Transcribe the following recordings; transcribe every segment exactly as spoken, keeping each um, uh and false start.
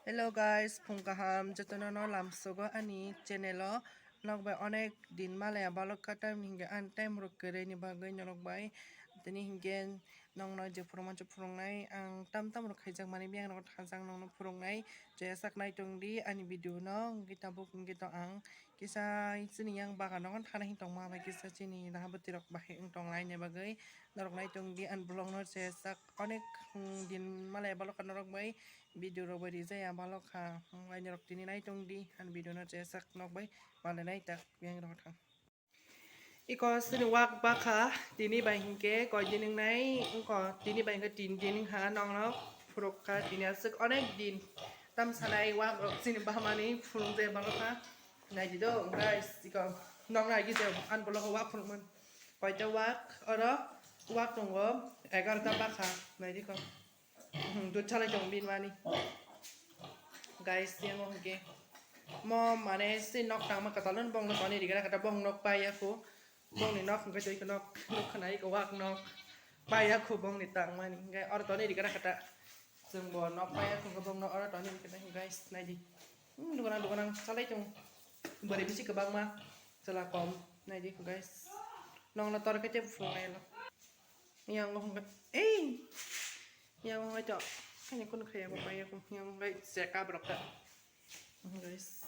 Hello guys, phung kaham jotono no lamsogo ani channel o. Nok bai onek din malaya balok ka time hinge an time rok kwrwi ni bagwi norok bai. Tini hinge nokno je phwrwngma je phwrwngnai ang tam tam rok khaijak mani biyang rok thajak nokno phwrwngnai. Je sak nai tong di ani video no, hinge tabuk hinge to ang kisa chini yang bagan rok thana hin tongma bai kisa chini naha bwtwi rok bahai wng tong laini bagwi norok nai tong di ani vlog no je sak onek, hmm, din malaya balok ka norok bai. Video rok bai rijaya balok kha, wng laini rok tini nai tong di, ani video no je sak nok bai malai nai tak yang rok thang. Iko sini wak bakha tini bai hinke koi din wng nai, wngko tini bai hinke tin din wng kha, nokno phuruk kha tini aswk onek din tam sanai wak rok sini bamani phurung je balok kha. Nai di do guys, iko nok nai di je ani vlog o wak phuruk man. Koita wak oro wak tongo egarota bakha, nai di ko. Hmm, dud salai tong bini mani. Guys, yang o hingke. Mo mane si nok tangma katalon bong nok ani rigana kata bong nok paya ko. Bong ni nok hingke tui nok, nok khana iko wak nok paya ko bong ni tangmani. Hingke oro toni rigana kata. Chwng bo nok paya ko bong nok oro toni rigana guys, nai di. Hmm, duganang duganang salai tong. Bari bisi kwbangma chwla kom, nai di guys. Nokno tor khe tei phunuknai lo. Yang o hwnba, ei! Yang o hwnba to, khaini kunu khaya bo pai yakung, yang o hwnba cheka borok ta. Guys.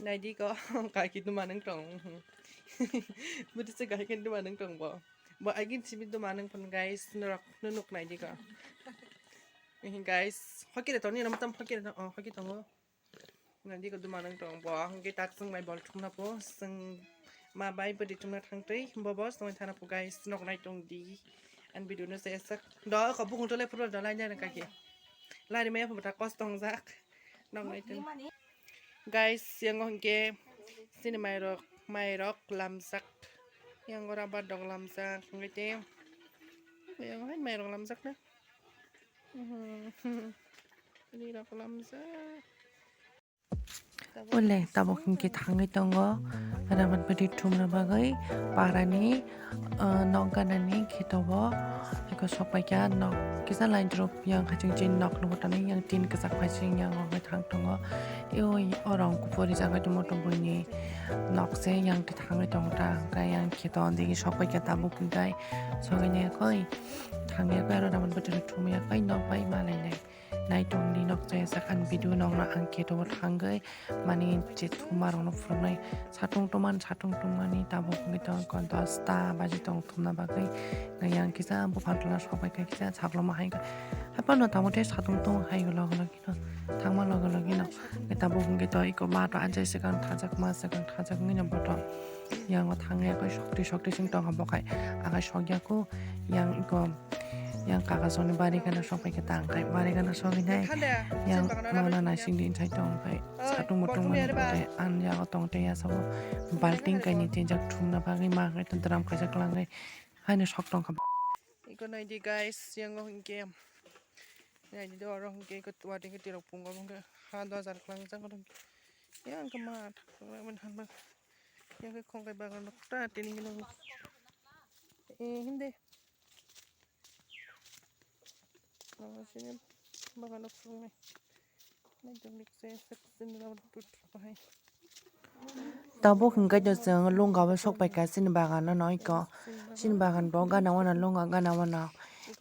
Nai di ko, kaki duma nang tong. Buti se kaki duma nang tong bo. Bo agin simi duma nang pun guys, norok nunuk nai di ko. Guys, hoki da tong ni, nama tam hoki da tong, oh, hoki tongo. Nadi ko duma nang tong bo, hingke tak chwng mai bol thumna po, chwng ma bai bwdwi thumna thang twi, bo bo chwng thana po guys, nok nai tong di. An video no se sak. Do ko bukung tole phuru do lai nang kaki. Lai mai phuru ta kos tong jak. Nok nai tong. Guys, yang hingke sini mai rok, mai rok lamsak. Yang ora ba dog lamsak, hingke te. Yang hai mai rok lamsak na. Mhm. Ri rok lamsak. Ule tabuk hingke thangwi tongo, ramat bwtwi thumna bagwi parani, ah, nok ganani kheto o eko sokpaikha, nok kisa line drop yang haching chini nok nugo tanwi yang tin kwchak phaiching yang rogwi thang tongo. Eoi orong kupuri jagwi tongmo tongboini nok se yang thangwi tongo ta, hwnkhe yang kheto digi sokpaikha tabuk hwnkhe sogwi nai koi thangya koi aro ramat bwtwi thumya koi nok bai malainai. Naitok ni nok chaya sakha ni video nokno ang kheto o thangwi mani je thuma rokno phunuknai satung tongmani satung tongmani tabuk wngwi tongkha dosta baji tong thumna bagwi yang kisa buphang tola sokbai kha kisa sakloma hai kha haphano tamo tei satung tong hai loge loge no thangma loge loge no tabuk wngwi tong iko ma to anjai swkang thajak ma swkang thajak wngwi no boto yango thangya koi sokti sokti sing tongkha bokhai akai sokya kho yang iko. Yang kakasoni bari gana sokpai khe tang khai bari gana sokwi nai. Yang mana naising di insai tong khai. Satung mutung mani kote an yago tong te yasabo balting kaini tinjak thumna bagwi ma khai dram kaisa klangai. Haino sok tong kha. Iko nai di guys, yango hingke. Nai di do oro hingke iko tuwa tingke tirok pungo hingke ha dojar klangjak oro hingke. Yang khe ma thang khlai mani hanma. Yang khe khongkai bagan rok ta tini gino. Eh, hindi. Tabuk hwnkhe to chwng lungao sokpaikha chini bagano no iko chini bagan bo gana wana lunga gana wana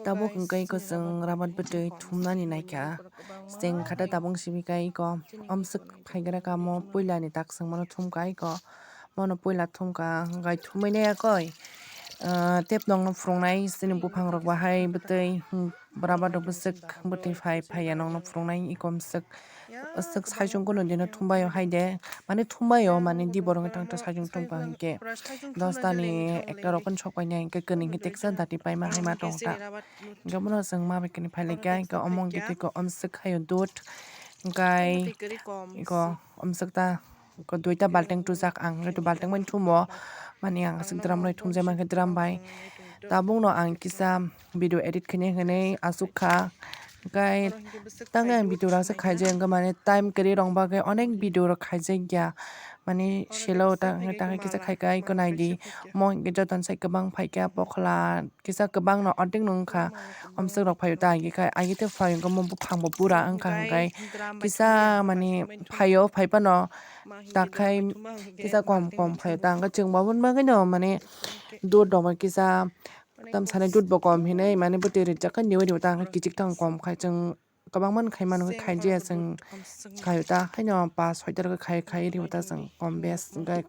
tabuk hwnkhe iko chwng ramat bwtwi thumnani naikha chwng khata tabuk simi kha iko omswk phaigra kamo puilani tak chwngmano thumkha iko. Bono puila thumkha, hwnkhe thumwi nai yakoi, ah, tep nokno phwrwngnai, chini buphangrok bahai bwtwi, hmm, bwraba rok bwswk bwtwi phai phaiya nokno phwrwngnai, iko bwswk, bwswk saichung kunu dino thumbaio haide, mane thumbaio, mane di borok wngwi tongtho saichung thumkha hinkhe, dosta ni ekta rok phano sokpainai hinkhe, kwnwi hinkhe teksa dati paima haima tongkha, hinkhe bono chwng ma bai kwnwi phailaikha, hinkhe omo hinkhe tei ko omswk haio dut, hinkhe iko omswk ta. Ko duita balting tujak ang, duita balting bai thumo, mani ang aswk drum rwi thumjak mankha drum bai. Tabukno ang kisa video edit khainai hwnwi achukha, Hwnkhe tangwi ang video rok se khaijak, hwnkhe mane time kwrwi rok bagwi onek video rok khaijak ya. Mane selo ta-, hwnkhe tangwi kisa khai khai ko naidi. Mo hwnkhe jotono sai kwbang phaikha, pokhla kisa kwbangno ordek no wngkha. Omswk rok phaio ta agi khai, agi tei phaio hwnkhe mo buphang bo bura wngkha hwnkhe kisa mane phaio, phai phano ta khai kisa kom kom phaio ta hwnkhe chwng bo aboni bagwino mane dud rok bai kisa tam sanai dud bo kom hinwi mane bwtwi rijak khai niwi riwi ta hwnkhe kichik thang kom khai chwng kwbangma no khai mano khai jia chwng khai ta haino pas soi ta khai khai riwi ta chwng kom bes hwnkhe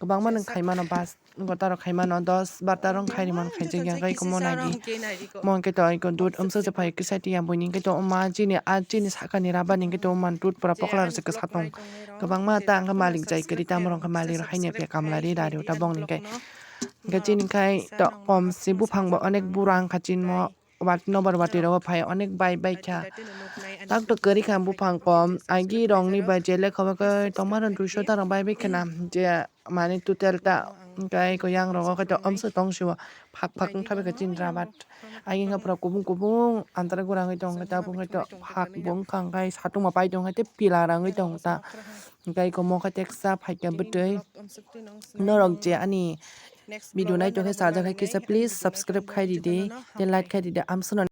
kwbangma no khai mano bas gota rok khai mano dos barta rok khai ri mano khai jia hwnkhe komo naidi mo hwnkhe to iko dud umsa se phai kisa tiya buini hwnkhe to ma chini a chini sakani rubber ni hwnkhe to man dud pura pokla rok se kwsa tong kwbangma ta hwnkhe malik jai kwrwi tamo rok hwnkhe malik rok haino phe kamla ri ra riwi ta bongni hwnkhe hwnkhe chini khai to kom si buphang bo onek bura wngkha chini mo. Wat nobar watwi rogo phai onek bai bai kha. Tak to kwrwi kha buphang kom agi rongni bai je lekha bagwi tongma rok duiso ta rok bai bai khwna je mane total ta hwnkhe ko yang rogo khe to omso tong sio phak phak wngkha bai kha chini rabat. Agi wngkha pura kubung kubung antara gura wngwi tong khe tabuk wngkha to phak bo wngkha hwnkhe satung ma pai tong khe tei pila rangwi tong ta hwnkhe ko mokhe teksa phaikha bwtwi norok je ani video nai tongkhe sajak hai kisa please subscribe khai ridi tei like khai ridi amswkno.